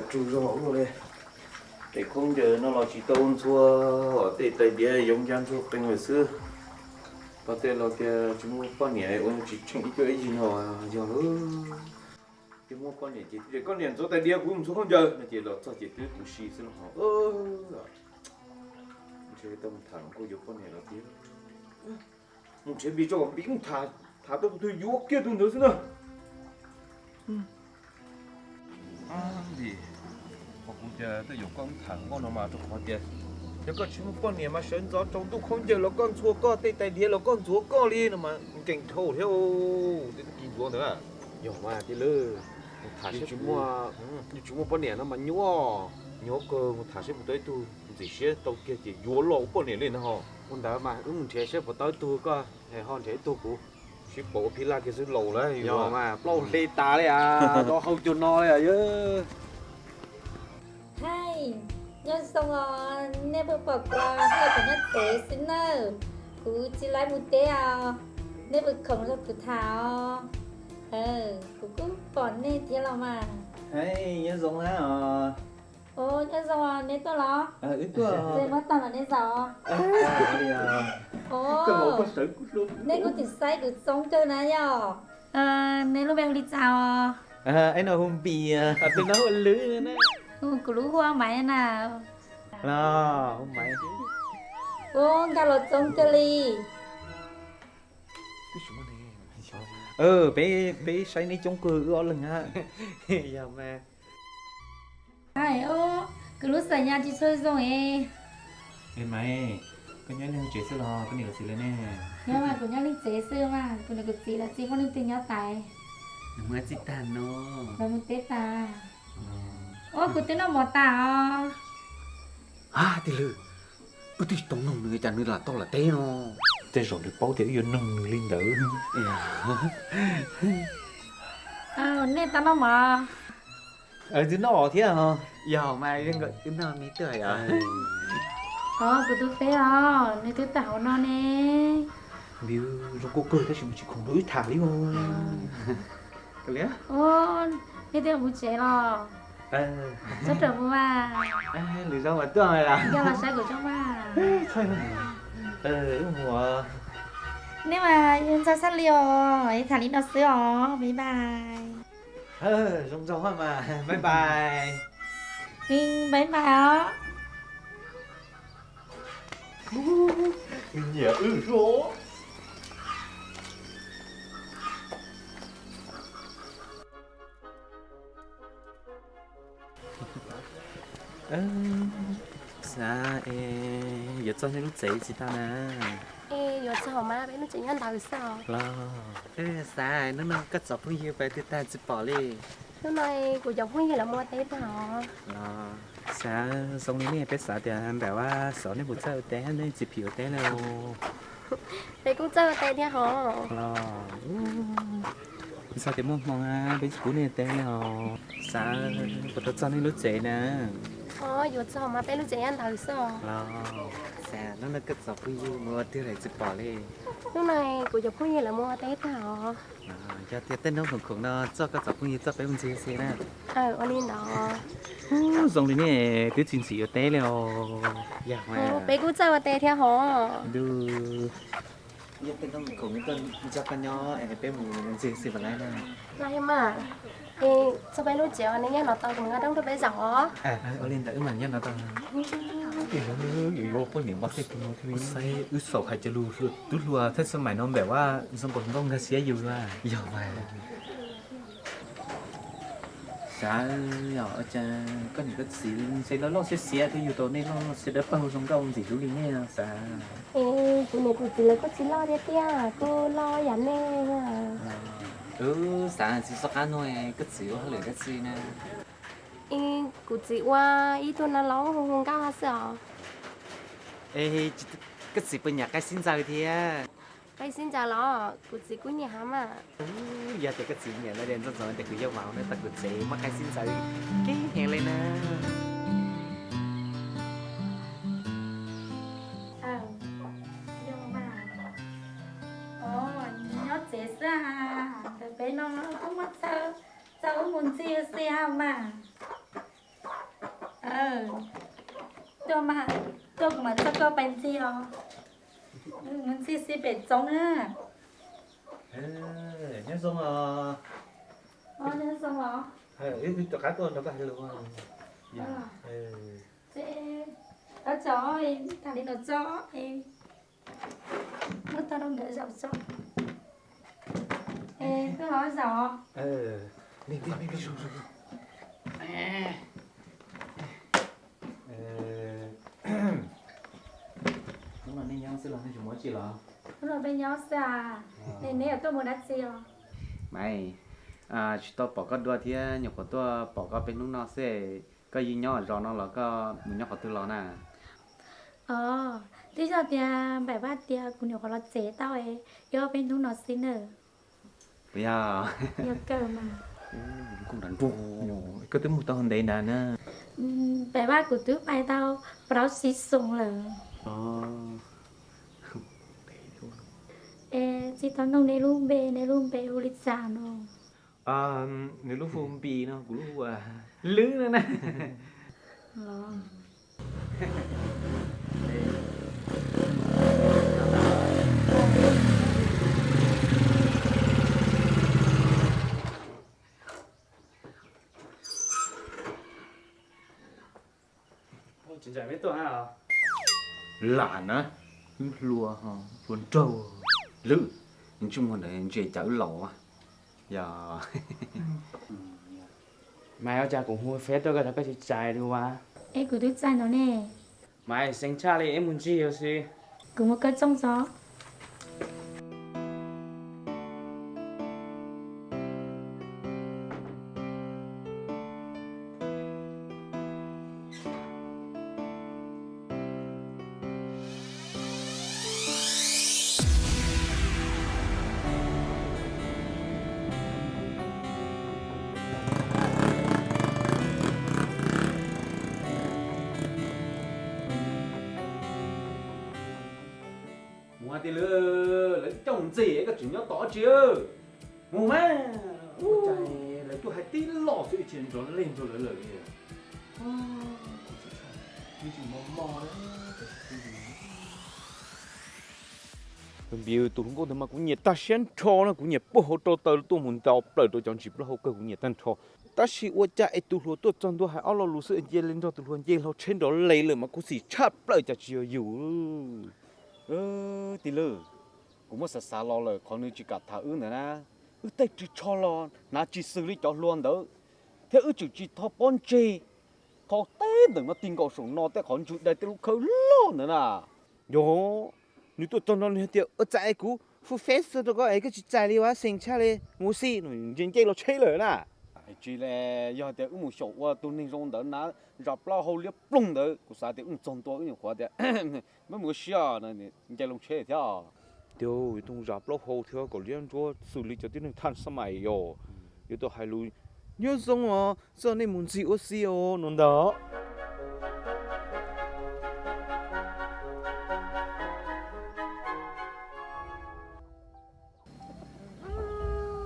Tsaug zog ua luaj li. Tej khaub ncaws no los tsis tau ntxhua, tej tais diav yoov ya ntxhua qees lawm xwb. Pog tej laus tias tsis muaj poj niam ua tsis tsheej ib cuab ib yig no yog lawm. Yog muaj poj niam ces tias koj niam ntxuav tais diav kuv ntxuav khaub ncaws no ces los txog ces twb tu si xwb no. Ntshe tau mus tham hluas nkauj yuav poj niam los tiag. Mus nrhiav Npis tso, Npis tham, tham tau tus twg yuav kiag tus ntawd xwb na. Npis, kuv tias twb yuav koj tham hluas nkauj no mas rau qhov tias yog koj tsis muaj poj niam mas sawv ntxov rau ntuj khaub ncaws los koj ntxhua koj, tej tais diav los koj ntxuav koj li no mas nkees dhau thiab. Tej tug kis ntxuav ntawd. Yog mas tij laug, mus tham seb puas muaj, yus tsis muaj poj niam no mas nyuaj, nyuaj kawg. Mus tham seb puas tau ib tug ntxim siab tau kiag ces yuav los ua poj niam li no ho. Ua ntawd mas wb mus nrhiav seb puas tau ib tug koj es ho nrhiav ib tug kuv, sib pauv ua phij laj kiag xwb laus lawm. Yog mas plaub hle tas li as, rau hauv cua no li as. Hais, nyob zoo os, nej puas pom kuv hais kuv nyob tsev xwb nawb. Kuv tsis laib mus teb os, nej puas khoom rau kuv tham os. Kuv kuj pom nej thiab los mas. Hais, nyob zoo na os. Os, nyob zoo os, neb tuaj los? Wb tuaj. Neb muab tag los neb zaum. Os, neb kuj tseem saib kuv txoob kawg na yom. Neb lub npe hu li cas os? Ib no hu Npis, tus no hu Lwm na. Kuv lub hu ua Maiv na. Los hu Maiv. Ua nkag los txoob kawg li. Peb, peb saib neb coob kawg wb ob leeg na. Yog mas. Hais, kuv lub xam nyas tsis tshua zoo es. Es Maiv, koj nyob leej tsev xwb los koj niam koj txiv lawv ne? Nyob mas kuv nyob leej tsev xwb mas kuv niam kuv txiv lawv tsis muaj leej twg nyob tais. Nws mus teb tag no. Lawv mus teb tag. Os, kuv twb noj mov tas os. Tij laug, wb twb tsis tau noog nws cas nws lam tau lam teb no. Tej zaum nws paub tias wb yuav noog nws li ntawd. Nej tau noj mov? Twb noj thiab. Yog mas, wb noj me tuaj yom. Os, kuv tus peb os, nws twb tawm hauv no ne. Npis, zoo nkauj kawg tab sis mas tsis khoom rau wb tham li os. Nej twb mus tsev los? Txhob rawm mus mas. Lwm zaus mam tuaj. Yog los saib kuv tsob mas. Wb mus. Nej mas ntxhab xab li os, tham li no xwb os, bye bye. Zoo nraug mas, bye bye. Bye bye os. Nyiam wb suab. Xav es yuav txog nej lub tsev tsis tau na. Es yuav txog mas, peb lub tsev nyob ntawd xwb os. Los, xav hnub no koj txom phooj ywg peb twb tag tsis pom li. Hnub no kuv cov phooj ywg lawv mus ua teb tag os. Los, xav zoo li nej peb xav tias nram vaj xov nej puas txawj ua teb, nej tsis phim ua teb li os. Peb kuj txawj ua teb thiab hos. Los, xav tias muaj hmoo peb tsis pub nej ua teb li os. Xav puas tau txog nej lub tsev na. Os, yuav txog mas, peb lub tsev nyob ntawd xwb os. Los, xav hnub no koj txom phooj ywg mus ua twg lawm tsis pom li. Hnub no kuv cov phooj ywg lawv mus ua teb tag os. Yog tias tej hnub khoom khoom no txoj koj txom phooj ywg txoj peb mus ntxiv xwb na. Ua li ntawd. Zoo li nej twb tsis ntxim ua teb li os. Peb kuj txawj ua teb thiab hos. Yog tej hnub khoom tuaj nrog koj nyob es peb mus ntxiv xwb puas laib na. Laib mas. Es txog peb lub tsev nej nyob no tau, kuv nqa roob rau peb zaum os. Ua li ntawd wb mam nyob no tau. Yuav yuav poj niam npaj tej tus no thiab. Saib wb xaum hais cov lus tub hluas thaij xab maim no npam ua zoo nkaus nkauj nkag siab yus a. Yog mas. Xav, cas koj niam koj txiv ntshe loj loj siab siab thiab yug tau nej loj siab dawb paug zoo nkauj ntxim hlub li nej xav. Es kuv niam kuv txiv lawv kuj tsis loj thiab tiag, kuj loj yam nej. Xav tsis txog qab no koj txiv ua hauj lwm dab tsi na? Es kuv txiv ua ib tug nas laub hu hu nkauj xwb os. Es koj txiv puas nyiam qaib xib ntxawg thiab? Qaib xib ntxawg los kuv txiv kuj nyiam heev mas. Yog tias koj txiv nyiam no ces ntxoov ntxoov tias kuv yuav mus na, tau kuv txiv muaj qaib xib ntxawg keb heev li na. Nyob tsev xwb, ntawm peb no kuj muab txhawb txhawb mus ntxig xwb mas. Tuaj mas, tuaj kuv mam coj koj pais ntxi os. Mus ntxi xib pem txoov na. Nyob zoo os. Nyob zoo os. Wb rov qab tuaj nrog koj hais lus. Ces, ov, tso, tham li no tso, muab tau rau nkawd zaum tso. Koj ho zaum. Hnub no nej nyob xwb los nej tsis mus dab tsi los? Hnub no peb nyob xwb as. Neb yuav tuaj mus dab tsi os? Maiv, tsis tau pom koj dua thiab, nyuam qhuav tuaj pom koj peb hnub no xwb. Koj yeej nyob zos no los koj mus nyob qhov twg los na? Os, twb yog tias Npaim Vaj tias kuv nyuam qhuav los tsev tau es, yog peb hnub no xwb na. Puas yog? Yog kawg mas. Koj twb mus tau ntev nrad na? Npaim Vaj kuv twb pais tau plaub tsib xyoos lawm. Es tsis tau nug neb lub npe, neb lub npe hu li cas no? Nws lub hu Npis no, kuv lub hu Lwb no na. Lam na, wb hlua, hlua nraug. Lwb, ntsej muag ntawd ntsia cas wb laus. Yog, mas ua cas kuv hu feb tuaj koj tsis txais li ua? Es kuv twb txais ntawd ne. Mas xeev tshaj li, ib mus ntsis ua si. Kuv mus kaw txooj tso. Mus hais tias lawv, lawv coj mus ntxim, koj tseem nyob tos dab tsi? Mus mas, ua cas lawv tuaj hais tib los xwb, ib txhia nrov leg nrog lawv lawm li. Npis, tus hluas nkauj ntawd mas kuv nyiam tag siab nrho na, kuv nyiam puag hauv rau taw tuaj mus nto plaws rau cov ntsis plaub hau kawg, kuv nyiam tag nrho. Tab sis ua cas es tus hluas tuaj txog ntua hais ob lo lus xwb nce li nrog tus hluas nce hlo tsheb nrov leg lawm mas khuv xim tshaj plaws, cas tsis yog yus. Tij laug, kuv muab xav xav los lawm, qhov nws tsis kam tham wb ntawd na, wb tej ris tsho los hnav tsis xws li cov hluas ntawd, thiab wb tseem tsis tho pob ntseg. Qhov teb ntawm no tig nkaus saum no tej qhov ntswg dai tej lub khawb loj ntawd na. Yog, nws tuaj txog no nws hais tias ua txais kuv hu feb xwb rau koj es koj tsis txais li, ua xeev tshaj li, mus xij, nce nce los tsheb lawm na. Tsis li, yog tias wb mus xyaum ua tus neeg zoo ntawd na, zos plaub hau liab ploog ntawd, kuv xav tias wb mus txog ntua wb nyuam qhuav tias, peb mus ua si, nce loo tsheb thiab. Tiag, yuav tau zos plaub hau thiab kom liab ntsuab xws li cov tib neeg thaj xab mais yom. Yuav tau hais lus nyob zoo os, txoj nej mus ntxim ua si os no ntag.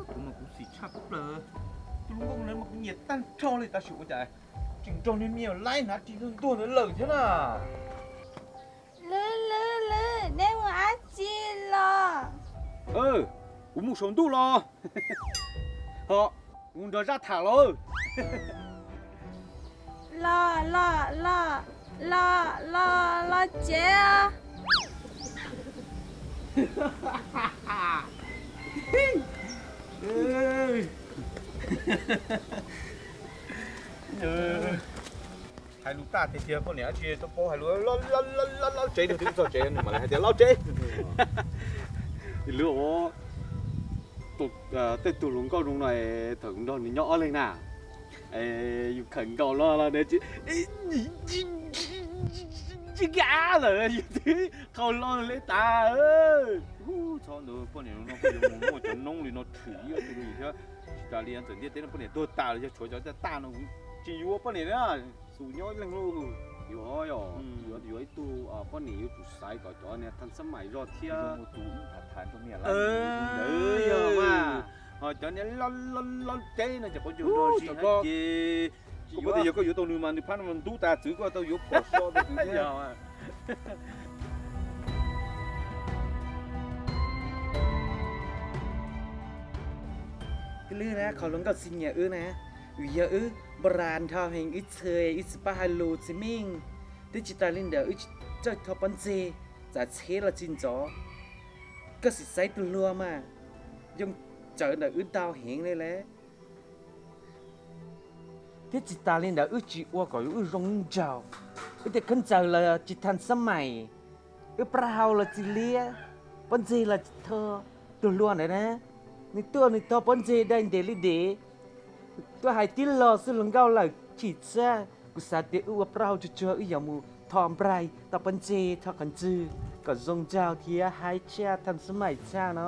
Kuv mas kuv xim tshaj plaws. Tus hluas nkauj ntawd mas kuv nyiam tag nrho li, tab sis ua cas tseem nrog niag me nyuam laib hnav ris ntuag ntuag ntawd lawm thiab na. Lwb, lwb, lwb, neb mus dab tsi los? Kuv mus saum ntuj los. Ho, kuv nrog Zab tham los. Los, los, los, los, los, los tsev. Hais lus tag tiag tiag, poj niam dab tsi tau paub hais lus, los tsev, nws twb txog tsev nws mam li hais tias los tsev. Lwb, tej tug hluas nkauj zoo no, thaum kuv nrog nws nyob ob leeg na, yus khawm nkaus los los nws tsis kam lawm, yus twb qhau hlo li tas. Txhob ntawd, poj niam no yuav mus muaj cov noob li no thwm ib ob tug li thiab. Tsis tas li, txawm ntiaj teb no poj niam tuag tas los yog tshuav cov taj taj no kuv tsis yuav poj niam na, xum nyob ib leeg lauj. Yuav, yuav, yuav ib tug poj niam yuav tsum xaiv kom cov niag thaj xab mais zog thiab. Ntawd yog mas, ho cov niag loj loj loj teb no ces qhov ncauj nrog zis no ces Koj puas tias yog koj yuav tau nws mas nws phab no mas ntub tas txwv koj tau yuav pom so rau txwv thiab. Peb lub na qhov hluas nkauj txi nyiam wb na, vim yog wb npa ras nrho heev, wb txhua wb tsis paub hais lus tsis meej, twb tsis tas li ntawd wb tsis txawj thov pob ntseg, txav txheb los tsis ntxov. Koj sim xaiv tus hluas mas yoo tsawv ntawm wb ntau heev li lawm. Thiab tsis tas li ntawd wb tsis ua kom wb zoo nraug, wb tej khaub ncaws los tsis thaj xab mais, wb plaub hau los tsis liab, pob ntseg los tsis tho. Tus hluas ntawd na, nws tuaj nws tho pob ntseg dai ntev li ntev, tuaj hais tib lo xwb hluas nkauj lawm chim txaj. Kuv xav tias wb ua plaub hau tsuag tsuag wb yuav mus tho nplaig tho pob ntseg tho qhov ntswg kom zoo nraug thiab haib tshaj thaj xab mais tshaj no.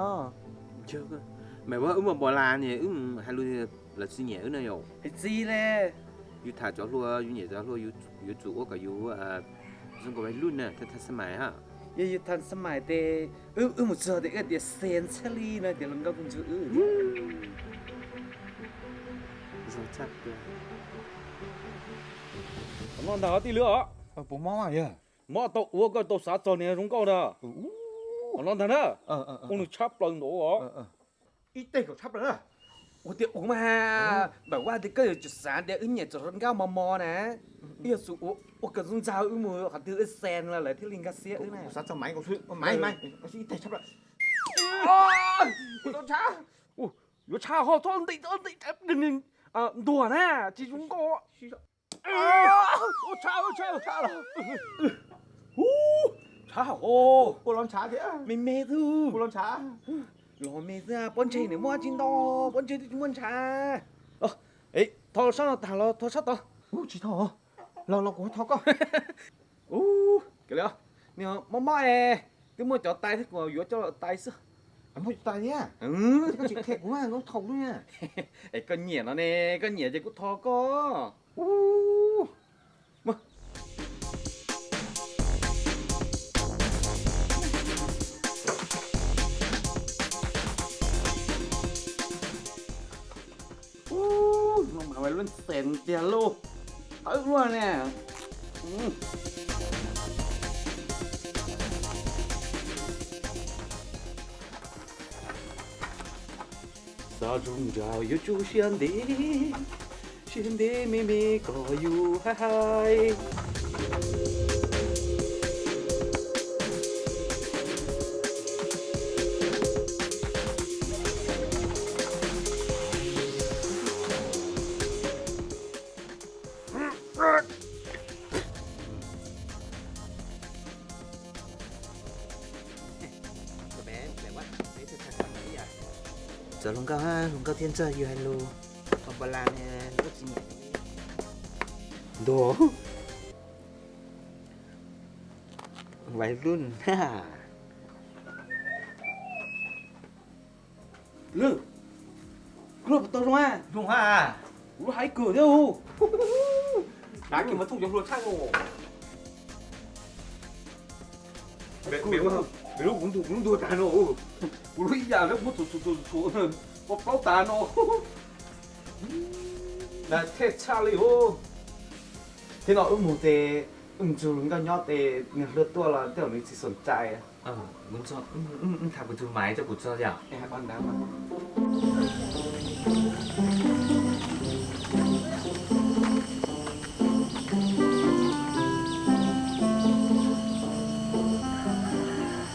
Mas wb mus npa ras ne wb hais lus lawv tsis nyiam wb na yom. Hais txiv le. Yus tham cov hluas yus nyiam cov hluas yuav tsum ua kom yus zoo nkaus li lub na thaj xab mais ha. Yog yus thaj xab mais tes wb mus txog tes wb tias xes txhaj li no tias hluas nkauj kuj ntsuag wb. Qhov no ntag tij lwm os. Puas mob mas yog? Mob tau ua koj tau xav txog niag zoo nkauj na. Qhov no ntag na. Ua nws tshab plaws ntaud os. Ib teg kom tshab plaws na. Ua tias ua mas, npam vaj tias koj yuav tsum xav tias wb nyiam cov hluas nkauj mos mos na. Wb yuav tsum ua kom zoo nraug wb mus qhov twg wb xes los lawv thiaj li nkag siab wb na. Xav txog maiv, maiv, ib teg tshab plaws. Yuav tshab ho txhob nti nti ntuag na tsis zoo nkauj. Tshab hos, ua los ntshav thiab. Me me xwb, ua los ntshav. Los me xwb, pob ntseg nws muaj tsis ntau, pob ntseg twb tsis muaj ntshav. Thov sab no tag los thov sab tod. Tsis thov, los los kuv thov koj. Ua li, mob mob es twb muaj cov tais thiab kuv yuav coj los tais xwb. Muaj cov tais thiab? Koj tsis qhia kuv, kuv thov lub. Es koj nyiam no ne, koj nyiam ces kuv thov koj. Ub, no mas vais lub xees tiag lauj. Tawv luaj ne. Xav zoo nraug yuav tsum siab ntev, siab ntev me me kom yus hais hais. Txawm hluas nkauj, hluas nkauj thiaj nrog yus hais lus, qhov npa las ne lub tsis nyiam. Ntuag, vais lub na. Lwm, koj puas tau zoo a? Zoo a. Kuv lub haib kawg thiab. Dav kiag mas thooj cov hluas tshaj no. Kuv lub, kuv lub ntuag tag no. Kuv lub ib yam thiab, kuv txhuam txhuam txhuam, pov plaub tas no. Dav tshaj li os. Thiab no wb mus ces wb mus nrog hluas nkauj nyob ces nws hlub tuaj los tej zaum nws tsis xom cai. Tham kuv tus maiv coj kuv txog yom.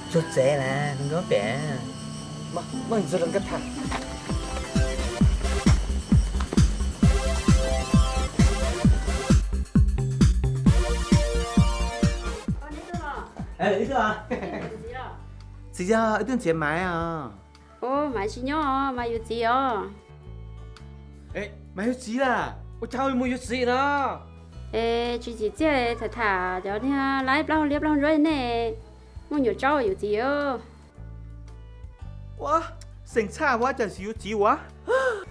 Txog tsev lawm, nkauj pem. Muaj ntxuag los nkauj tham. Txiv yog wb twb nrhiav Maiv os. Ub, Maiv tsis nyob os, Maiv yuav txiv os. Maiv yuav txiv lawm? Ua cas mus yuav txiv no? Es tsis tsim txiaj tham tham cov niag laib plaub hau liab plaub hau ntsuab nej, muaj nyuam tsaub yuav txiv os. Ua, xeem tshaj ua cas tsis yuav txiv ua?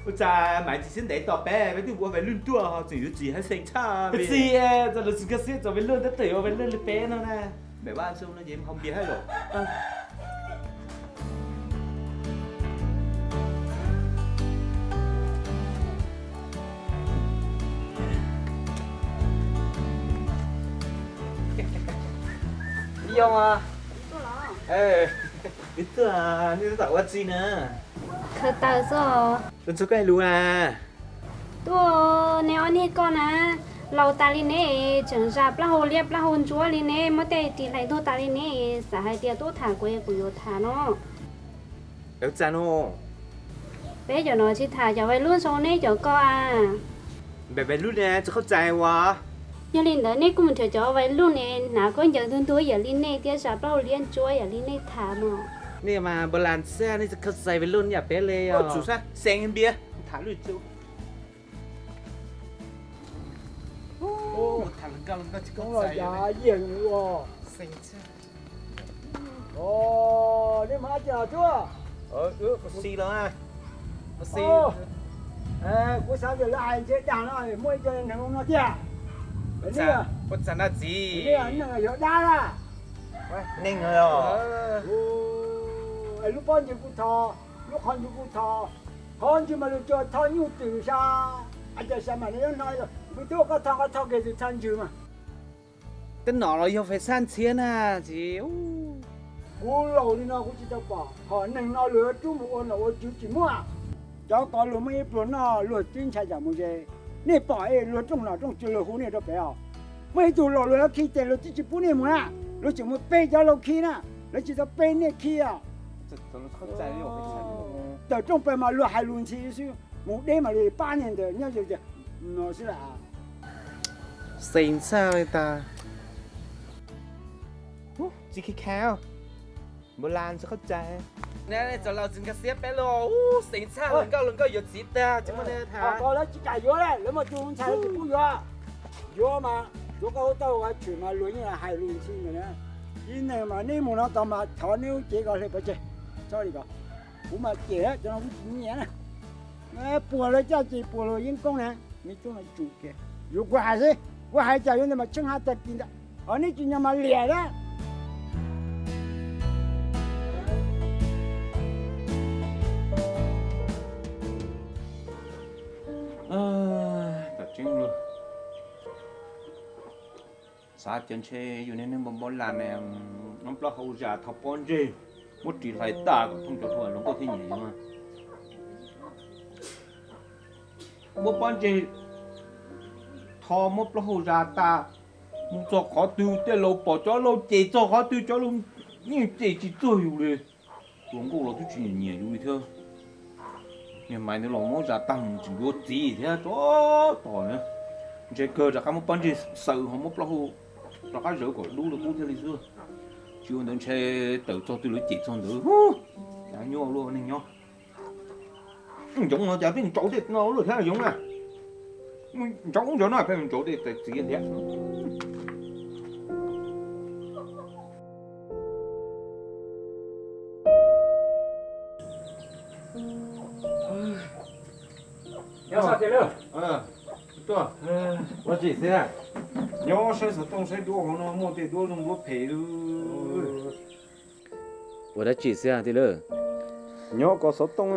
Ua cas Maiv tsis siab ntev tos peb, peb twb ua vais lwj tuaj ho tseem yuav txiv hais xeem tshaj. Txiv, txawm lawv tsis nkag siab txog vais lwj tab tom ua vais lwj li peb no na. Maiv vaj zoo no ces haus npias hab los. Yog mas. Ib tug, nej tab tom ua tsi na? Khaws taws xwb. Tus ntxhua koj lus a? Tuaj, neb ob niag koj na, laus tas li neb, tseem zas plaub hau liab plaub hau ntsuab li neb, muab tej ris hlais ntuag tas li neb, xav hais tias tuaj tham kuv, kuv yuav tham no. Ev txas no. Peb cov no tsis tham cov vais lub zoo neb cov ko a. Npam vais lub ne tsis qhov txais ua. Yog li ntawd nej kuj mus nrhiav cov vais lub ne hnav khaub ncaws ntuag ntuag yam li nej thiab zas plaub hau liab ntsuab yam li nej tham no. Nej mas npam las xwb, nej tsis qhov txais vais lub yam peb li os. Tsum xab xees npias tham lub txu. Tham lawv nkauj lawv nkauj tsis qhov txais. Yeej ua xees xab. Nej mas ab tsi los tuaj? Kuv xis los. Kuv xav tias lawv hais ntshe dag no muaj ib co neeg no tiag. Puas txag na txiv? Neeg yog dab laj. Neeg no. Lub pob ntseg kuj tho, lub qhov ntswg kuj tho. Qhov ntswg mas lug tsuas tho nyuj twm sa, cas sa mas neb yuav no, npws tub koj tho koj tho kev twg tha ntswg mas. Tej nom los yog fais xab ntxhiab na txiv. Kuv laus li no kuv tsis tau pom ho neeg no luag yuav rub mus ua nom ua tswv tsis muaj. Cov ko luag muaj ib pluag noj luag twb ntshai tsam mus ze. Nej pom luag rooj nom rooj tswv luag hu nej rau pem os. Muaj ib tug laus luag yuav khi tes luag twb tsis pub nej mus na. Luag tseem muaj peb cov laus khi na, lawv tsis tau pe nej khi os. Tawm rooj pem mas luag hais lus ntxhi xwb, mus deb mas luag pab niag ntawd nyob ze tias no xwb las. Xees txhaj li tas. Tsis khi kha, npam las tsis qhov txais. Txawm laus tsis nkag siab peb los xees txhaj, luag nkauj luag nkauj yuav txiv tag tsis muaj neeg tham. Lawv tsis kam yuav lawm, lawv muaj tus ntxhais lawv tsis pub yuav. Yuav mas yuav koj hu tau ua tshwm mas luag yeej hais lus ntxhi ntawd na. Ib neeg mas neb mus no tau mas thov neb lub cev ko hle pov tseg, txhob li ko. Kuv mas cem cov no kuv tsis nyiam na. Puag lawv caj ces puag luag yeeb koob na, me tub no tsum kiag. Yuav kuv hais xwb, kuv hais cas yuav ntawd mas tsheej hab tag kis ntawd, ho neb tsis nyob mas liam na. Tom tseeb, xav tias ntshe yus niag neeg npam npam las ne, muab plaub hau zas tho pob ntseg, muab ris hlais tas kom thooj cov hluas nkauj thiaj nyiam yus. Muab pob ntseg tho muab plaub hau zas tas, mus txog qhov twg tej laus pom cov laus cem txog qhov twg cov laus yeej cem tsis txuag yus li. Hluas nkauj los twb tsis nyiam yus li thiab. Niag Maiv ntawd los muab zas tag mus tsis yuav txiv thiab tso tos na. Ntshe kawg rov qab muab pob ntseg xaws ho muab plaub hau rov qab zawv kom dub li qub thiaj li xwb. Tsis ua ntawd ntshe tawm txog twg lawv cem txog ntawd. Cas nyuaj luaj neeg nyob. Ntsoov no cas pheej ntsaum tej no luaj thiab yoov na. Ntsoov ub ntsoov no pheej ntsaum tej txiv thiab. Nyob, ua tsi xwb, nyob saib xov tooj saib duab hauv no muaj tej duab zoo duab phem. Ua dab tsi xwb tij laug? Nyob kov xov tooj,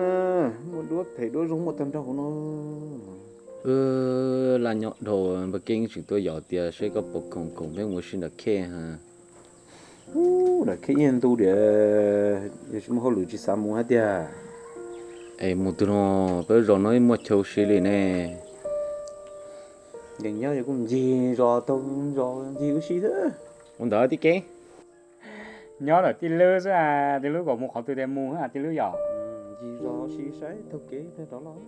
muaj duab phem duab zoo muaj tag nrho hauv no. Laj nyob dhau, npawg Keeb tseem tuaj yaum tias seb koj puas khoom khoom peb mus ua si nram khej ha. Ub, nram khej ib ntu diam, yog tsis muaj hauj lwm tsis xav mus hab tiag. Es mus twg no, peb zos no muaj chaw ua si li ne. Yeej nyob yog kuj ncig zos taug zos ncig ua si xwb. Ua ntawd tij Keeb. Nyob ntawm tij lwb xwb, tij lwb kom mus qhov twg tias mus xwb tij lwb yom. Ncig zos ua si saib taug kev rov los.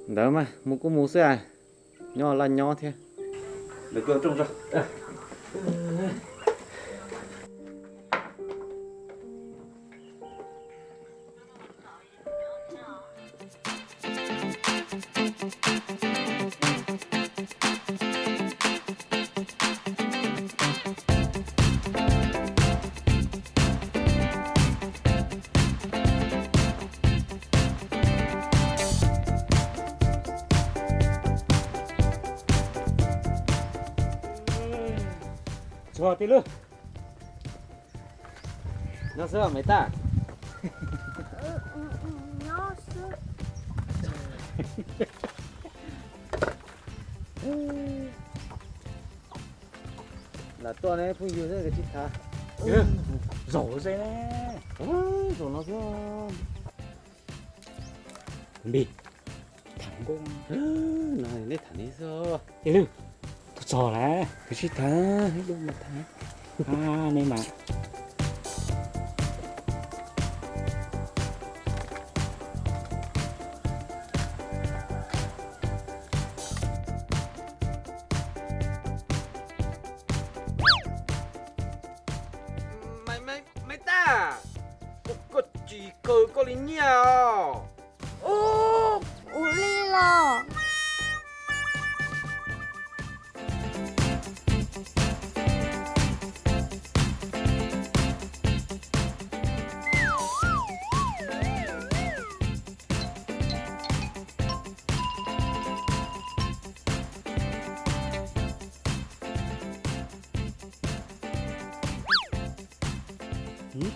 Ntawd mas mus kuj mus xwb, nyob laj nyob thiab. Txog tij lwb. Nyob xwb Maiv Taj. Lam tuaj ne phooj ywg xwb tsis tham. Zaum ze ne. Zaum no xwb. Npis, tham nkauj no nej tham nej xwb. Tus txog lawm, tus sib tham, ib lub mas tham. Nej mas Maiv Tab, koj tsis khaws koj li nyiaj os. Ub, ua li los.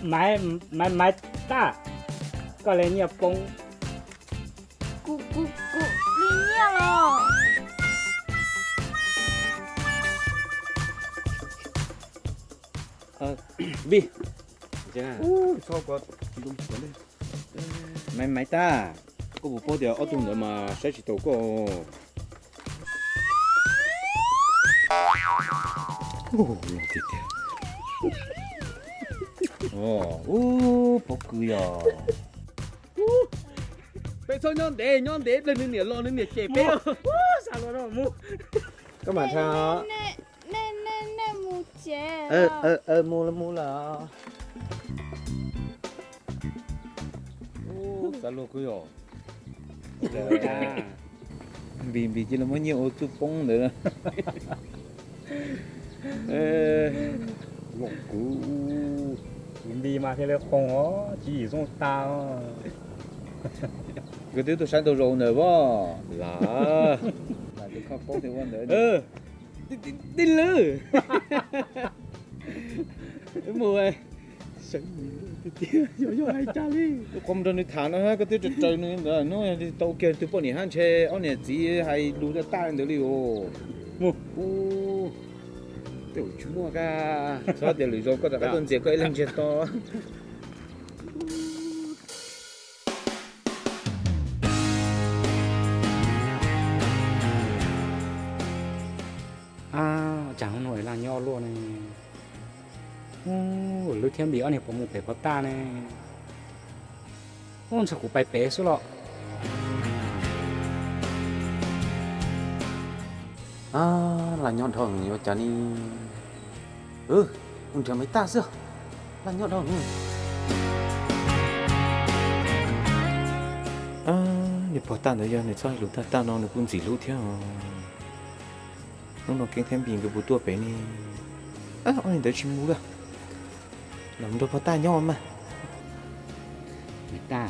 Maiv, Maiv Tab, koj li nyiaj poob. Kuv, kuv, kuv li nyiaj los. Npis, Maiv, Maiv Tab, koj puas paub tias ob tug ntawd mas saib tsis taus koj. Tiag tiag. Ub, pob kws yog. Peb txhob nyob ntev, nyob ntev ib pliag nws niam los nws niam cem peb. Koj mam tha. Nej mus tsev. Mus lawm, mus lawm. Xav luag kuv yog. Npis, Npis cia li muab nyiaj ua txuj poob ntawd. Los kuv, kuv Npis mas thiaj li qoos os, tswv yim zoo tas. Koj twb tuaj saib ntau zaus ntawd pob. Lam, lam tus koj paub tias ua ntawd. Tij lwm, mus, yog yog hais cas li. Qhov mus nrog nws tham no koj twb raws raws nws ntawd, hnub tau kiag tus poj niam hab ntshe ob niam txiv hais lus tag tag ntawd li os. Mus. Tej zaum tsis muaj, txhob tias lwm zaus koj rov qab tuaj ntxias koj ib leeg ntsiag to. Ab, cas hnub no laj nyob luaj ne. Ub, Lwm thiab Npis ob niag puas mus pem Pov Taj ne? Ub, ntshe kuv pais pem xwb los. Ab, laj nyob dhau yuav cas ne. Mus nrhiav Maiv Taj xwb, laj nyob dhau. Ab, niag Pov Taj ntawd yog nws txhob hais lus tag tag no nws kuj ntxim hlub thiab os. Hnub no Keeb thiab Npis nkawd puas tuaj pem ne? Ob niag ntawd tsis mus lawm, los nrog Pov Taj nyob mas. Maiv Taj,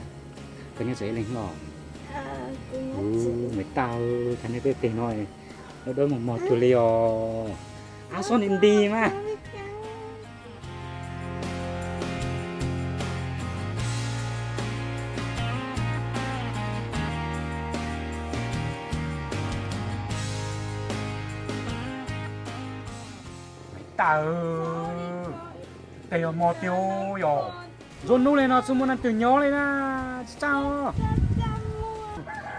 koj nyob tsev ib leeg los? Maiv Taj, cas nej tej teg no dawb dawb mog mog cuag li os. Ab, xob nti nti mas. Maiv Taj, tej yog mog tiag yog. Nruab hnub li no tsis muaj leej twg nyob li na, tsis txaj,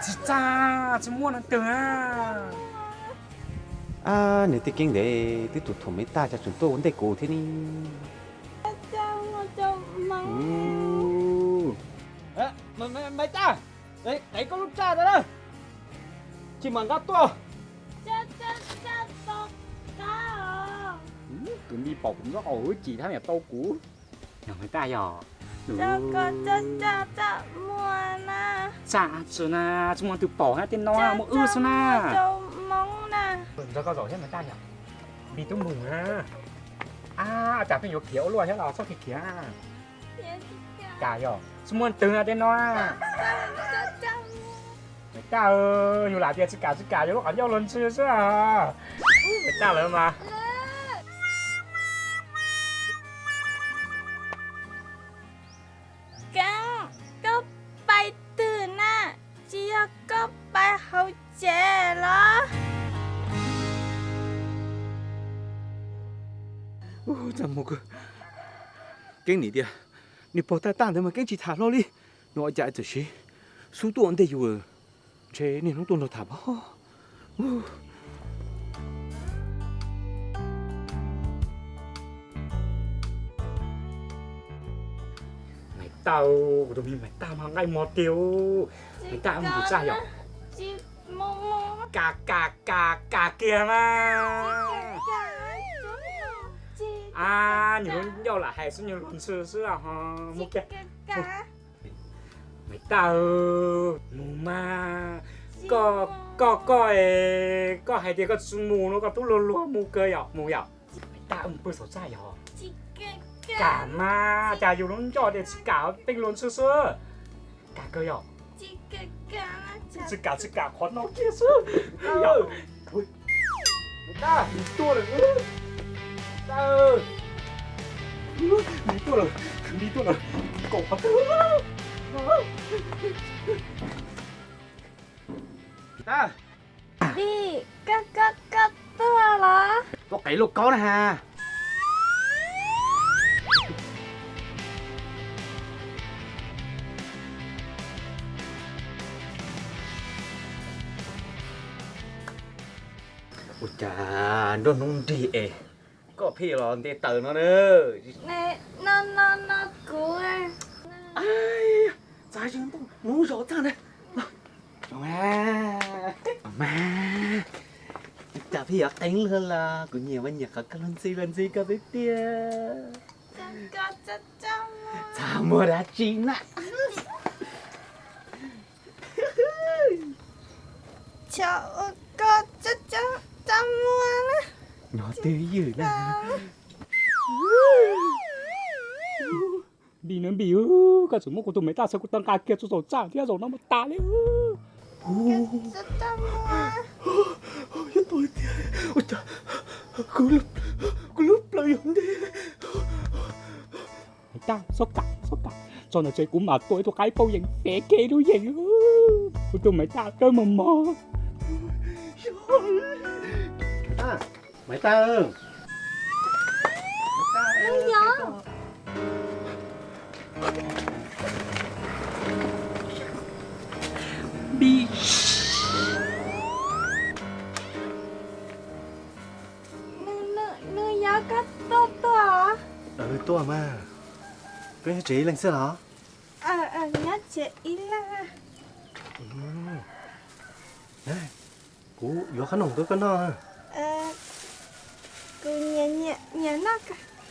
tsis txaj, tsis muaj leej twg na. Ab, nws tej Keeb ntev twb tus thuam Maiv Taj cas tseem tuaj ua ntej kuv thiab ne. Maiv Taj, qev koj lub raj ntawd na, tsis mam nqa tuaj. Kwv Npis pom kuv nyob qaum hwj chim thiab niam tau kuv. Yog Maiv Taj yog. Txaj tsis na, tsis muaj leej twg pom na, tej no muaj wb xwb na. Nrog koj zaum thiab Maiv Taj yog. Npis tub mus na. Ab, cas pheej yuav khiav ua luaj thiab los txhob khiav khiav. Cas yog tsis muaj leej twg na tej no. Maiv Taj, yus lam tias tsis kam tsis kam yuav lub qhov ncauj luag ntxhi xwb. Maiv Taj lawv mas. Keeb, koj pais twg na? Tsis yog koj pais hauv tsev los? Txaj muag kawg. Keeb nim tias nws pog tag tag ntawd mas Keeb tsis tham hlo li. Nws ua cas txawm siv xub tuaj ua ntej yus, ntshe niaj hnub tuaj nrog tham pab. Maiv Taj, kuv tus me Maiv Taj mas nqaij mos tiag. Maiv Taj, mus txaj yom? Kam kam kam kam kiag mas. A, nyuag lub ncauj lam hais xwb, nyuag lub ntxhw xwb ho. Mus kiag. Maiv Taj, mus mas. Koj, koj, koj, koj hais tias koj tsis mus no koj twb luag luag mus kawg yom, mus yom. Maiv Taj, mus pw saum txaj yom? Kam mas, cas yus lub ncauj tias tsis kam, pheej luag ntxhw xwb. Kam kawg yom? Tsis kam, tsis kam, qhov no kiag xwb. Maiv Taj, nws tuaj lawm. Maiv Taj, nws tuaj lawm, nws tuaj lawm. Kaum qhov twg? Maiv Taj. Vim koj, koj, koj tuaj los? Tuaj qev lauj kaub na has. Ua cas nruab hnub nrig es koj pheej los nte taws no na? No, no, no kuv. Txav zog ntuj hnub zos txaj na. Mas, cas pheej yuav qeeb luag los? Kuv nyiam mas nyiam qhov koj luag ntxhi luag ntxhi koj tiag tiag. Txaj muag dab tsi na? Nyob twj ywm na. Npis na Npis, koj tseem muab kuv tus Maiv Taj txhawb kuv tau nqa kiag txog saum txaj thiab, zaum no mas tas li. Yog tau tiag, ua cas kuv lub plawv yog ntev. Maiv Taj, txhob kam, txhob kam, txog ntawm tsev kuv mam tua ib tug qaib pauj yees fev kiag ib lub yees. Kuv tus Maiv Taj kawg mos mos. Maiv Taj, Npis, nws yog koj tuaj tuaj? Tuaj mas. Koj nyob tsev ib leeg xwb los? Nyob tsev ib leeg. Kuv yuav qhob noom rau koj noj. Kuv nyiam noj.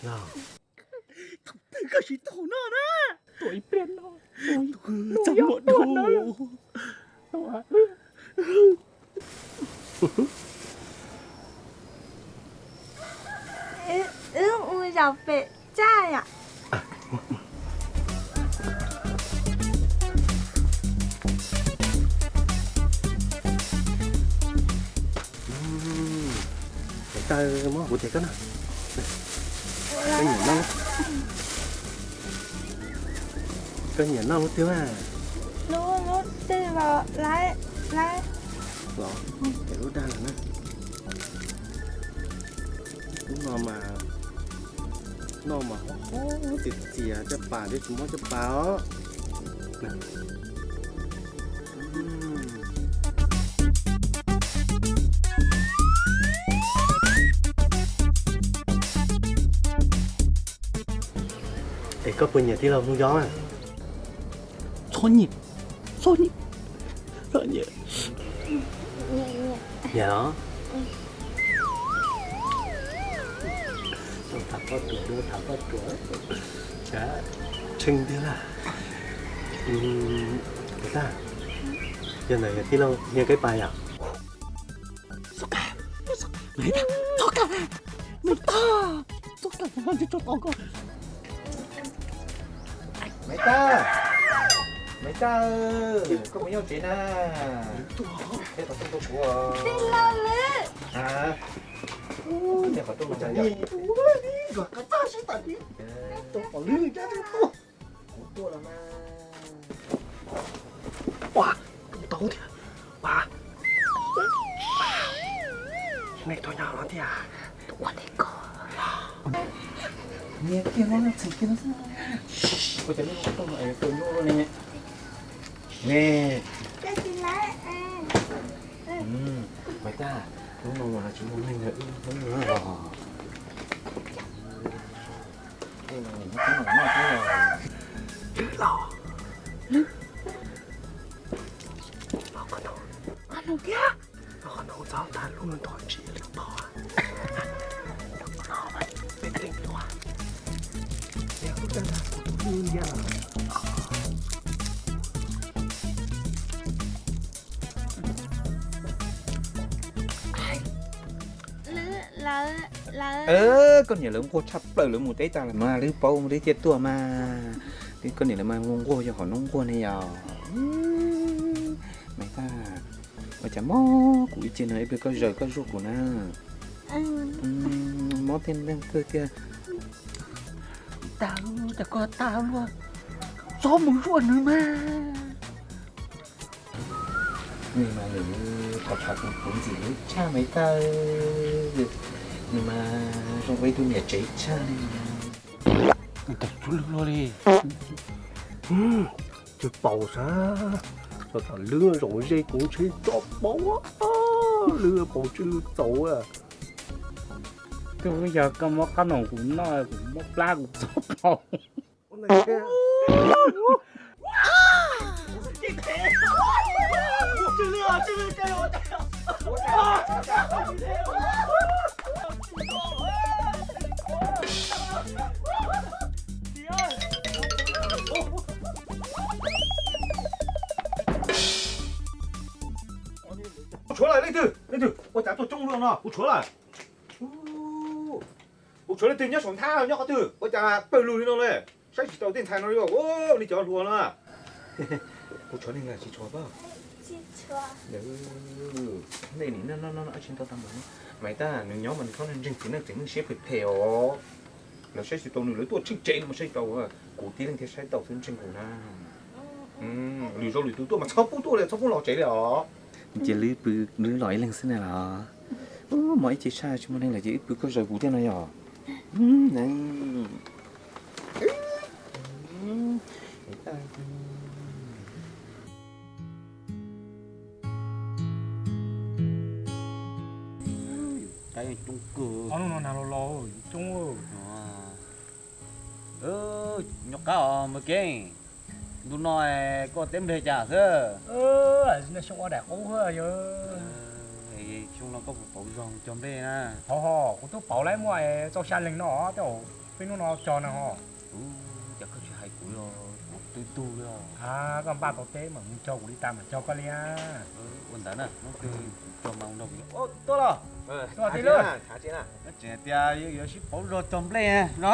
Thaum twg koj siv tau noj na? Tuaj ib pliag no. Txaj muag dhau. Wb mus zaum pem txaj yom. Maiv Taj, muab kuv tes koj noj. Koj nyiam noj, koj nyiam noj lub twg mas? Lub, lub twg los lawm, lawm. Los, ces lub dag lawm na. Lub no mas, noj mas qab qab txias txias, caj pas thiab tsis muab caj pas os. Es koj puas nyiam tij laug Hmoob Yob? Txhob nyiam, txhob nyiam, txhob nyiam. Nyiam los? Tham poj ruam, tham poj ruam. Tshee tiag lawm. Tag, yog ntawd yog tij laug Hmoob Yob koj pab yom? Maiv Taj, Maiv Taj, koj puas nyob tsev na? Tij laug Lwm. Kuv tuaj los mas. Ua, tus tau thiab. Ua, nej tuaj nyob no thiab. Ua li ko. Nias kiag no, txhim kiag no xwb. Ua cas lub lub no es tau nyuaj luaj ne? Ne. Maiv Tag, lub no mas tsis muaj neeg os. Qhov no thiab. Qhov no txhob tag lub no nrog tsis li qhov. Peb teem luaj. Tias kuv tag tag kuv tus lwj ntag. Koj niam lawv nquag tshaj plaws, lawv mus teb tag lawm mas lawv paub lawv thiaj tuaj mas. Koj niam lawv mas nquag yog qhov noob nquag ne yom. Maiv Tag, ua cas mob kuv ib ce no ib pliag koj zaws koj zuaj kuv na. Mob tej leeg kawg tiag. Tag, cas koj tag luaj, txhob mus zuaj nws mas. Nws mas nws qhov tshav kuv kuv ntxim nws tshaj Maiv Tag. Nws mas zoo ua ib tug niam tsev tshaj li. Nws tawm tsuj lwg luaj li. Tsis paus sab, txog tom lwb zaum ze kuv ntshe tso paus, lwb paus tsuj lwg txaus. Twb yog koj muab qab noom kuv noj, kuv muab plab kuv txhob paus. Kuv tshuav lawm leej twg, leej twg ua cas tuaj coob luaj no, kuv tshuav lawm. Kuv tshuav leej twg nyob saum nthab nyob qhov twg ua cas pawg lug li no ne? Saib tsis taus tej ntxhais no li, li cov hluas no. Kuv tshuav neeg lawm tsis tshuav pab? Nej nim no tsis ntau tag npaum no. Maiv Tag, nws nyob mas nws txhob ntseeg txiv neej txiv neej siab phem phem os. Lawv saib tsis taus nws, lawv tuaj tsheej tsev no mas saib tau, kuv tib leeg thiaj saib tau xwb, ntseeg kuv na. Lwm zaus lwm tus tuaj mas txhob pub tuaj li, txhob pub los tsev li os. Ces lwb pw, lwb los ib leeg xwb na los? Ub, mob ib ce tshaj tsis muaj neeg lawm ces wb pw koj zaws kuv thiab no yog. Coob, nyob qab os Maiv Keeb. Ntu no koj teb nplej cas xwb? Xyoo ua daim qub xwb yog. Xyoo no koj puas pauv zog cog nplej na? Ho ho, kuv twb pauv lawm, muaj txog xya leeg no, tej zaum peb hnub no cog no ho. Ub, cas koj tsis hais kuv, kuv twb tug li os. Koj npaj tau teb mas mus cog kuv li tas mas cog koj li. Ua ntawd na, hnub twg kuv cog mas ua nrog kuv. Tuaj los. Tseem hais tias yuav sib pauv zog cog nplej no.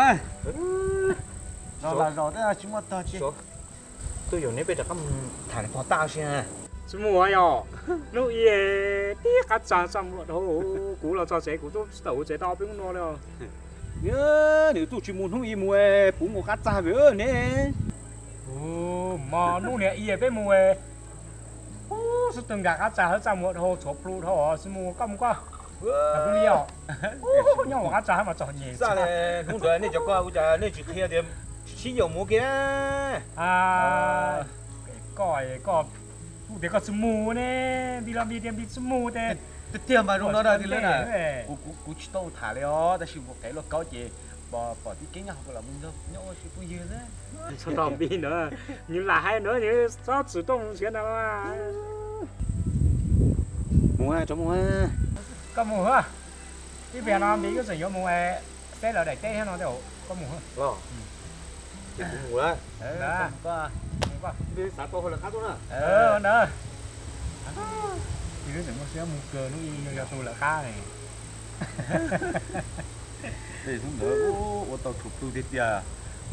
Los los zaus twb tsis muaj tog tsi. Tuaj yaum neb peb rov qab mus tham pog tag si. Tsis mus yog, hnub ib tib qab txag txaj muag dhau, kuv los txog tsev kuv twb tsis tawm hauv tsev tau peb hnub no li. Nws twb tsis mus hnub ib mus, puv mus qab txag vim ne. Mog, hnub niag ib peb mus, ub, xub twg nkag qab txag hauv txaj muag dhau tshuav plhu dhau, xwb mus koj mus koj. Kuv li os, nyob ua qab txag hauv mas txom nyem. Hnub ntawd nej cov ko ua cas nej tsis qhia tias sib yaum mus kiag? Koj, koj, kuv tias koj tsis mus ne, npis los npis tias npis tsis mus tiag. Tiag mas zoo no tiag li na. Kuv tsis tau tham li os, tab sis mus qev luaj kaub ces pom tib keeb nyob hauv los mus nyob ua si phooj ywg xwb. Txhob nrog npis ntawd, nws lam hais ntawd nws txhob txwm tuaj mus nrhiav ntawd. Mus, tso mus. Koj mus, ib pliag no npis kuj tseem yuav mus saib lawv daim teb thiab no, koj mus. Los, kuv mus lawm. Npis xav tau hauj lwm qab tuaj na. Ntawd, npis kuj tseem muaj siab mus kawg, hnub ib yog tus lawv qab ne. Tej hnub ntawd ua tau tshuav plhu tiag tiag.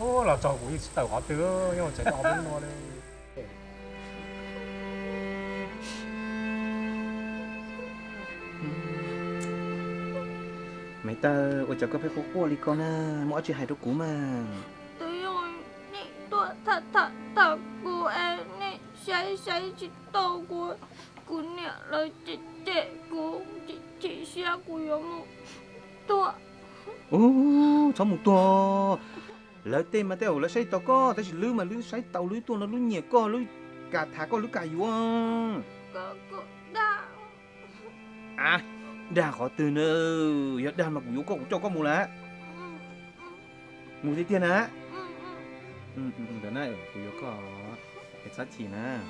Los txog kuv yeej tsis tawm qhov twg, yeej tseem tau qhov no li. Maiv Tawg, ua cas koj pheej quaj quaj li ko na, muaj dab tsi hais rau kuv mas. Twb yog nej tuaj tham tham kuv es nej saib saib tsis tau kuv, kuv niam lawv cem cem kuv, chim chim siab kuv yuav mus tuaj. Ub, txhob mus tuag. Lawv tej mas tej zaum lawv saib tsis taus koj, tab sis lwb mas lwb saib taus, lwb tuaj no lwb nyiam koj, lwb kam tham koj, lwb kam yuav. A, dag qhov twg na? Yog dag mas kuv yuav koj, kuv coj koj mus lawm. Mus tiag tiag na. Ntawd na, kuv yuav koj, es txhob chim na.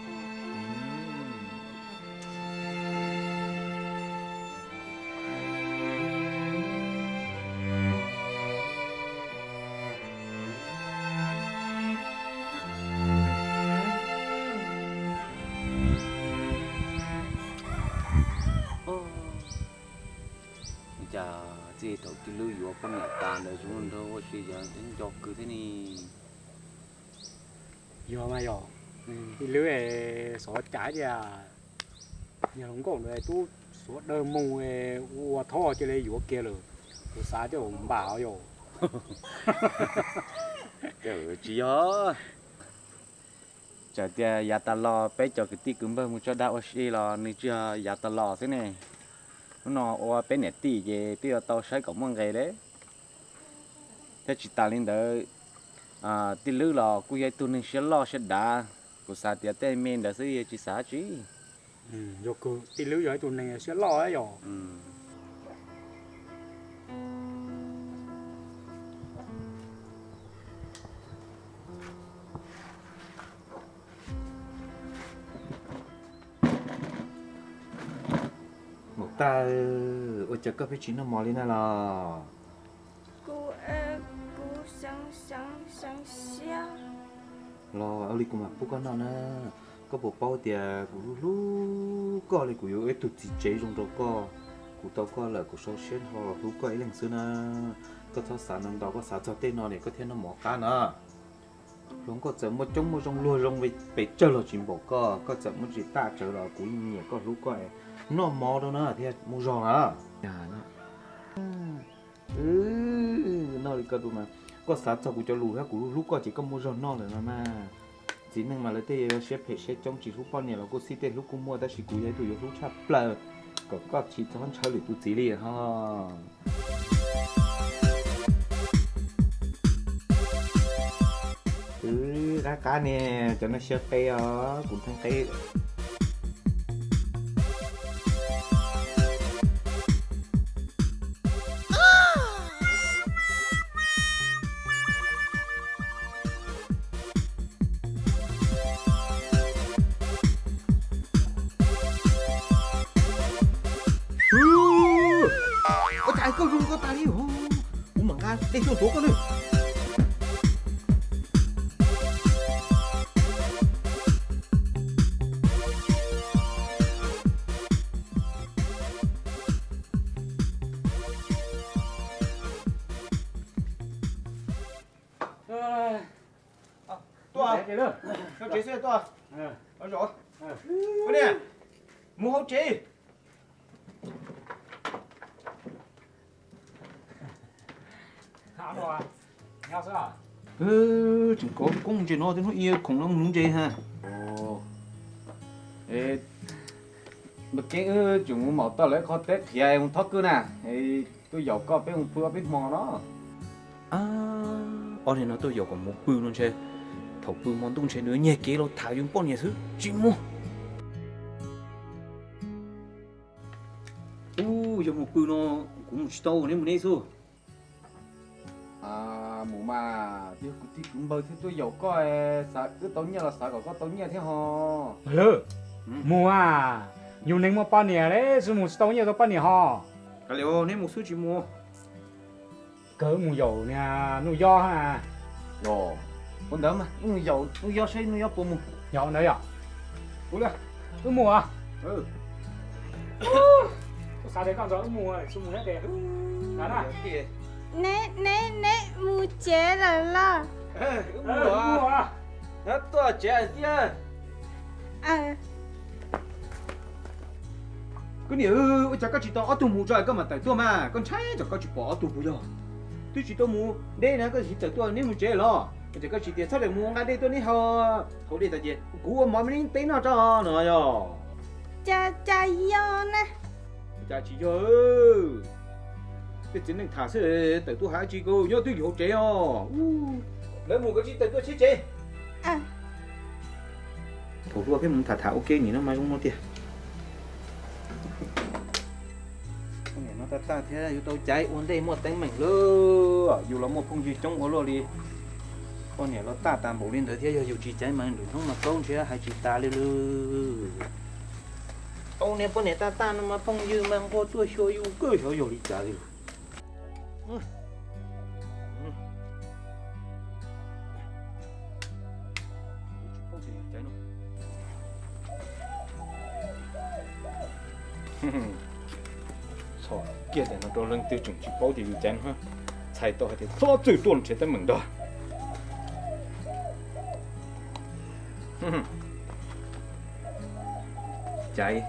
Cas txij thaum tij lwb yuav poj niam tas ntawd zoo nraug ua si yog nco kawg thiab ne. Yog mas yog, tij lwb xov cas tias niag hluas nkauj ntawd twb xuav dawb mus ua thaub cia li yuav kiag lawm, kuv xav coj npam yom. Tsis yog, txawm tias yav tas los peb cov kwv tij kwv npawg mus tso dag ua si los nws tsis yog yav tas los xwb ne. Hnub no ua peb niam tij ces twb yuav tau saib kom muaj nqis li. Thiab tsis tas li ntawd, tij lwb los kuj yog ib tug neeg siab loj siab dav, kuv xav tias tej me ntawd xwb tsis xav dab tsi. Yog kawg, tij lwb yog ib tug neeg siab loj yom. Maum Taj, ua cas koj pheej tsis noj mov li na los? Kuv, kuv seev seev siab. Los ua li kuv mam pub koj noj na. Koj puas paub tias kuv hlub hlub koj li, kuv yuav ua ib tug txiv tsev zoo rau koj. Kuv tau koj lawm kuv sau siab nrho los hlub koj ib leeg xwb na. Koj txhob xav ntau ntau, koj xav txog tej no ne koj thiaj noj mov qab na. Hluas nkauj txawm muaj coob muaj zoo luag zoo pes tsawg los tsis npaum koj, koj txawm muaj tsis tag tsawg los kuv yeej nyiam koj hlub koj, noj mov rau na thiaj muaj zog na. Noj li koj mas, koj xav txog kuv cov lus thiab kuv hlub koj ces koj muaj zog noj lawm no mas. Txiv neej mas lawv tej yuav siab phem siab coob tsis hlub poj niam los kuj xij, tej hlub kuj muaj tab sis kuv yog ib tug yuav hlub tshaj plaws, kom koj tsis txhob ntshaw lwm tus txiv li ho. Wb qab qab ne, cov no xyaw qe os, kuv ntheej qe. Ua cas koj zoo koj tas li, kuv mam nqa dej tuaj tuav koj na. Tuaj, hauv tsev xwb tuaj. Ua li, mus hauv tsev. Tseem kov koob ntses no tej hnub ib khoom no mus nuv ntses ha. Npaj keeb wb tseem mus maum tau lawv qhov teb qhiav mus thob kwj na, tuaj yaum koj peb mus pw ob peb hmo no. Ob niag no tuaj yaum kom mus pw no ntshe, thaum pw hmo ntuj ntshe nws nyiag kev los tham yus poj niam xwb, tsis mus. Ub, yog mus pw no kuv mus tsis tau, neb mus neb xwb. Mus mas, twb yog kwv tij kwv npawg thiab tuaj yaum koj, xav wb tau nyiaj los xav kom koj tau nyiaj thiab ho. Lwm, mus a, yus neeg muaj poj niam li, tsis mus tsis tau nyiaj tau poj niam ho. Kav liam, neb mus xwb tsis mus. Kawg mus yaum niag Nuj Yob na. Ua ntawd mas wb mus yaum Nuj Yob saib Nuj Yob puas mus. Yog ntawd yom. Wb mus. Xav tias koj nrog wb mus, tsis mus thiab ces. Neb, neb, neb mus tsev lawm los? Tuaj tsev thiab. Koj niam, ua cas koj tsis tau ob tug mus tso koj mam tawm tuaj mas, koj ntshai tsam koj tsis pom ob tug puas yog? Twb tsis tau mus deb na koj tsis tawm tuaj, neb mus tsev los? Ua cas koj tsis tias txhob tawm mus nqa dej tuaj neb haus, haus dej tas ces kuv ua mov me neb peb noj tso no yog. Cas, cas yog na. Cas tsis yog. Tej txiv neej tham xwb, tawm tuaj hais tsis kawg, nyob twb yus hauv tsev os. Lawv mus koj tsis tawm tuaj tsheb tsev. Thaum hlua peb mus tham tham ua ke nim no mas zoo no tiag. Poj niam no tag tag thiab yus tau caiv ua ntej muaj teeb meem lawm, yus los muaj phooj ywg coob ua luaj li. Poj niam los tag tas npaum li ntawd thiab yog yus tsis caiv mas lwm hnub mas plaub ntshiab hais tsis tas li lawm. Au niag poj niam tag tag no mas phooj ywg mas nquag tuaj xyuas yus kawg xyov yog li cas li. Txhob kiag tias no rau leej twg tseem tsis paub tias yus caiv no, txhais tau hais tias txhob txwm tuaj nrhiav teeb meem nrog. Caiv.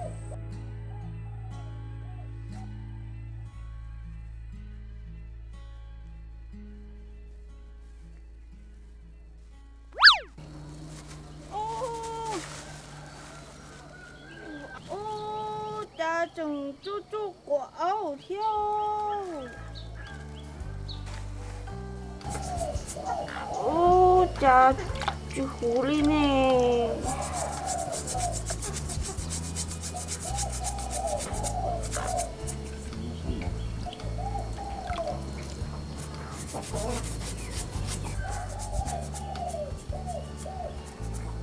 Ub, cas tseem tsuj tsuj quav aub thiab. Ub, cas tsis huv li ne.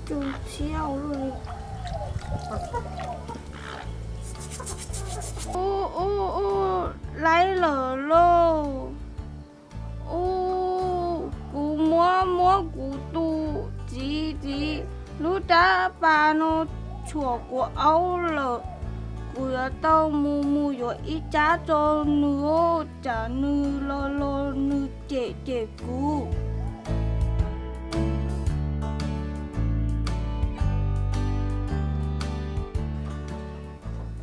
Tus thiab ua luaj li. Ub, ub, ub, laib lawm lauj. Ub, kuv muab muab kuv tus txiv txiv lub rab pas no tshuam kuv aub lawm. Kuv yuav tau mus mus yuav ib tsab tso nws, tsam nws los los nws cem cem kuv.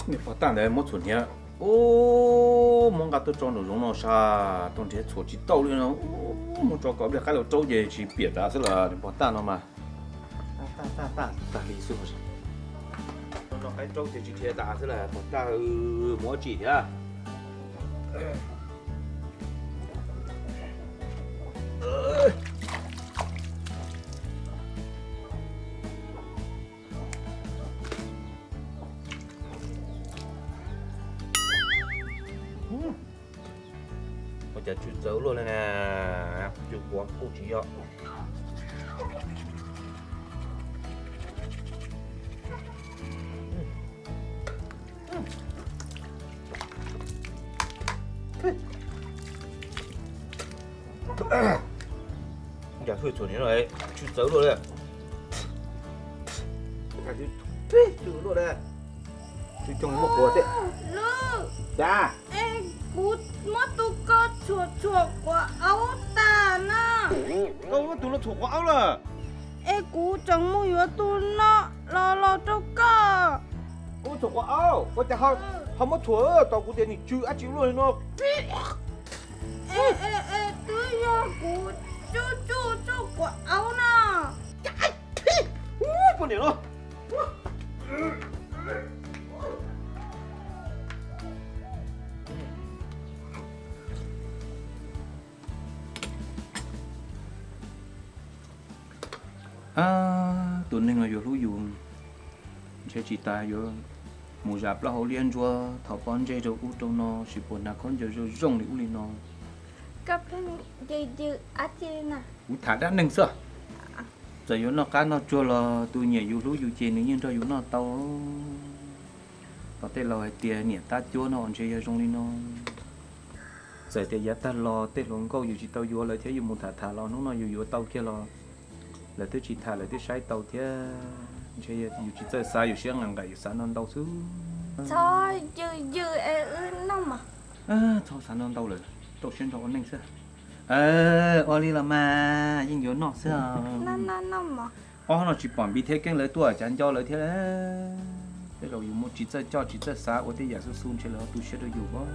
Niam pog Taj ntawd muab txhuam hniav, ub, muab nqa tuaj tso nraum zoov no sas, tau nrhiav txhuam tsis tau li no, ub, muab tso kom pliag qaib los raub ces tsis piam tas xwb las niam pog Taj no mas. Taj, Taj, Taj, tag li xwb. No qaib raub ces tsis dhia tas xwb las pog Taj, mus ua tsim thiab. Ua cas tsw txawv luaj li na, tsw quav kuj tsis yog. Cas hwj txhuam niam no tsw txawv luaj li. Cas tsw luaj li. Tsw coob muaj quav thiab. Cas? Es kuv muab tus ko txhuam txhuam quav aub tas na. Koj muab tus no txhuam quav aub lawm. Es kuv tseem mus yuav tus no los los rau koj. Koj muab txhuam quav aub, ua cas ho muab txhuam tau kuv tias nws tsw dab tsi luaj li no. Es twb yog kuv tsuj tsuj tsuj quav aub na. Poj niam no. Tus neeg no yuav hlub yus ntshe tsis tas yuav mus zam plaub hau liab ntsuab thov pob ntseg rau ub rau no sis puas hnav khaub ncaws zoo zoo li ub li no. Kuv tham dab neeg xwb. Txawm yuav noj qab noj tsuag los tus nyiam yus hlub yus ces nws yeej nrog yus noj tau. Tos tej laus hais tias niam tab cuab no ntshe yog zoo li no. Txawm tias yav tag los tej hluas nkauj yus tsis tau yuav lawv thiab yus mus tham tham los hnub no yus yuav tau kiag los lawv twb tsis tham lawv twb saib tau thiab. Ntshe yus tsis txawj xav yus siab nqaim nqaim yus xav ntau ntau xwb. Txhob yws yws es wb noj mas. Txhob xav ntau ntau lawm, tau siab ntso ua neej xwb. Ua li los mas yeej yuav noj xwb. Ob no tsis pom Npis thiab Keeb lawv tuaj cas nco lawv thiab. Tej zaum yus muaj tsis txawj coj tsis txawj xav ua tej yam xu xu ntshe lawv ho tu siab rau yus os.